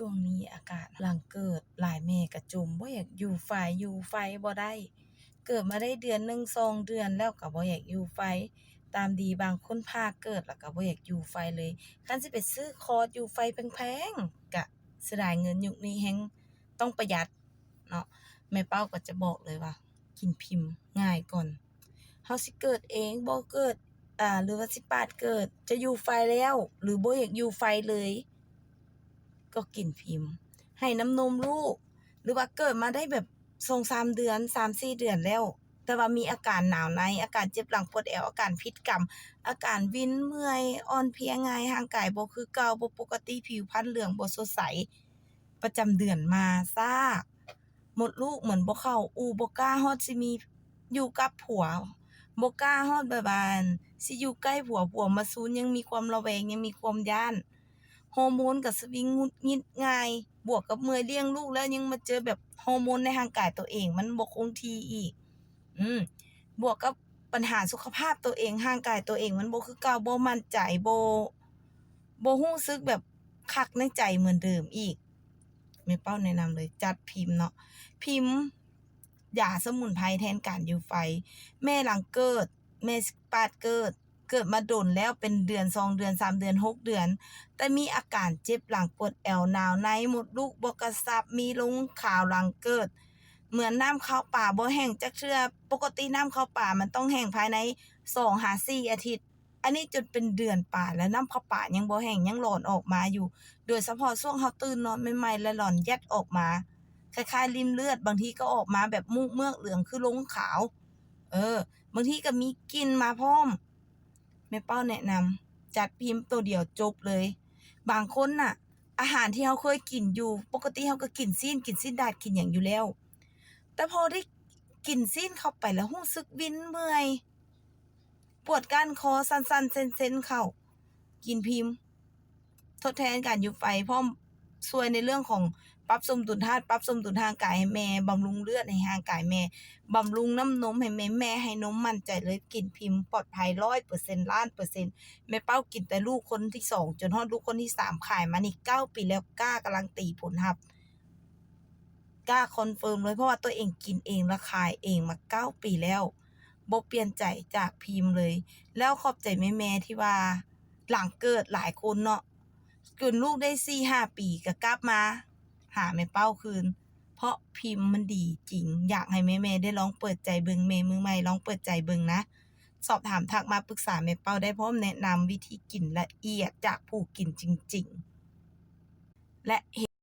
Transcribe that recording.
ຊ່ວງນີ້ອາກາດຫຼັງເກີດ ຫຼາຍແມ່ກະຈົ່ມ ບໍ່ຢາກຢູ່ໄຟ ຢູ່ໄຟບໍ່ໄດ້ ເກີດມາໄດ້ເດືອນໜຶ່ງສອງເດືອນແລ້ວກະບໍ່ຢາກຢູ່ໄຟ ຕາມດີບາງຄົນຜ່າເກີດແລ້ວກະບໍ່ຢາກຢູ່ໄຟເລີຍ ຄັນຊິໄປຊື້ຄອດຢູ່ໄຟແພງໆ ກະເສຍດາຍເງິນ ຍຸກນີ້ແຮ່ງຕ້ອງປະຢັດເນາະ ແມ່ເປົ້າກໍຈະບອກເລີຍວ່າ ກິນພິມງ່າຍກ່ອນ ເຮົາຊິເກີດເອງ ບໍ່ເກີດ ອາ ຫຼືວ່າຊິປາດເກີດ ຈະຢູ່ໄຟແລ້ວ ຫຼືບໍ່ຢາກຢູ່ໄຟເລີຍ ກໍກິນພິມ ໃຫ້ນ້ຳນົມລູກ ຫຼືວ່າເກີດມາໄດ້ແບບສອງສາມເດືອນ ສາມສີ່ເດືອນແລ້ວ ແຕ່ວ່າມີອາການໜາວໃນ ອາການເຈັບຫຼັງປວດແອວ ອາການຜິດກຳ ອາການວິນເມື່ອຍ ອ່ອນເພຍງ່າຍ ຮ່າງກາຍບໍ່ຄືເກົ່າ ບໍ່ປົກກະຕິ ຜິວພັນເຫຼືອງ ບໍ່ສົດໃສ ປະຈຳເດືອນມາຊ້າ ມົດລູກເໝືອນບໍ່ເຂົ້າ ອູ່ ບໍ່ກ້າຮອດຊິມີ ຢູ່ກັບຜົວ ບໍ່ກ້າຮອດແບບວ່າ ຊິຢູ່ໃກ້ຜົວ ຜົວມາຊູນ ຍັງມີຄວາມລະແວງ ຍັງມີຄວາມຢ້ານ ຮໍໂມນກໍສະວິງ ຫງຸດຫງິດງ່າຍ ບວກກັບເມື່ອຍລ້ຽງລູກແລ້ວ ຍັງມາເຈີແບບຮໍໂມນໃນຮ່າງກາຍໂຕເອງ ມັນບໍ່ຄົງທີ່ອີກ ອືມ ບວກກັບບັນຫາສຸຂະພາບໂຕເອງ ຮ່າງກາຍໂຕເອງມັນບໍ່ຄືເກົ່າ ບໍ່ໝັ້ນໃຈ ບໍ່ ບໍ່ຮູ້ສຶກແບບຄັກໃນໃຈເໝືອນເດີມອີກ ແມ່ເປົ້າແນະນຳເລີຍ ຈັດພິມເນາະ ພິມ ຢາສະໝຸນໄພແທນການຢູ່ໄຟ ແມ່ຫຼັງເກີດ ແມ່ປາດເກີດ ເກີດມາດົນແລ້ວ ເປັນເດືອນ ສອງເດືອນ ສາມເດືອນ ຫົກເດືອນ ແຕ່ມີອາການເຈັບຫຼັງ ປວດແອວ ໜາວໃນ ມົດລູກບໍ່ກະຊັບ ມີລົງຂາວຫຼັງເກີດ ເໝືອນນ້ຳເຂົ້າປາບໍ່ແຫ້ງຈັກເທື່ອ ປົກກະຕິນ້ຳເຂົ້າປາມັນຕ້ອງແຫ້ງພາຍໃນສອງຫາສີ່ອາທິດ ອັນນີ້ຈົນເປັນເດືອນປາຍແລ້ວ ນ້ຳເຂົ້າປາຍັງບໍ່ແຫ້ງ ຍັງຫຼອນອອກມາຢູ່ ໂດຍສະເພາະຊ່ວງເຮົາຕື່ນນອນໃໝ່ໆ ແລະ ຫຼອນແຢດອອກມາ ຄ້າຍໆລິ້ມເລືອດ ບາງທີກໍອອກມາແບບມູກເມືອກເຫຼືອງຄືລົງຂາວ ເອີ ບາງທີກໍມີກິ່ນມາພ້ອມ ແມ່ເປົ້າແນະນຳ ຈັດພິມໂຕດຽວຈົບເລີຍ ບາງຄົນນະ ອາຫານທີ່ເຮົາເຄີຍກິນຢູ່ ປົກກະຕິເຮົາກໍກິນຊີ້ນ ກິນຊີ້ນດາດ ກິນຫຍັງຢູ່ແລ້ວ ແຕ່ພໍໄດ້ກິນຊີ້ນເຂົ້າໄປແລ້ວຮູ້ສຶກວິນເມື່ອຍ ປວດກ້ານຄໍ ສັ່ນໆເຊັນໆເຂົ້າ ກິນພິມ ທົດແທນການຢູ່ໄຟ ພ້ອມຊ່ວຍໃນເລື່ອງຂອງປັບສົມດຸນທາດ ປັບສົມດຸນຮ່າງກາຍໃຫ້ແມ່ ບຳລຸງເລືອດໃຫ້ຮ່າງກາຍແມ່ ບຳລຸງນ້ຳນົມໃຫ້ແມ່ ແມ່ໃຫ້ນົມໝັ້ນໃຈເລີຍ ກິນພິມປອດໄພຮ້ອຍເປີເຊັນ ລ້ານເປີເຊັນ ແມ່ເປົ້າກິນແຕ່ລູກຄົນທີສອງ ຈົນຮອດລູກຄົນທີສາມ ຂາຍມານີ້ເກົ້າປີແລ້ວ ກ້າການันตีຜົນຮັບ ກ້າຄອນເຟີມເລີຍ ເພາະວ່າຕົວເອງກິນເອງ ແລະ ຂາຍເອງມາເກົ້າປີແລ້ວ ບໍ່ປ່ຽນໃຈຈາກພິມເລີຍ ແລ້ວຂອບໃຈແມ່ໆທີ່ວ່າ ຫຼັງເກີດຫຼາຍຄົນເນາະ ຈົນລູກໄດ້ສີ່ຫ້າປີກໍກັບມາຫາແມ່ເປົ້າຄືນ ເພາະພິມມັນດີຈິງ ຢາກໃຫ້ແມ່ໆໄດ້ລອງເປີດໃຈເບິ່ງ ແມ່ມືໃໝ່ລອງເປີດໃຈເບິ່ງນະ ສອບຖາມທັກມາປຶກສາແມ່ເປົ້າໄດ້ພ້ອມ ແນະນຳວິທີກິນລະອຽດຈາກຜູ້ກິນຈິງໆ ແລະ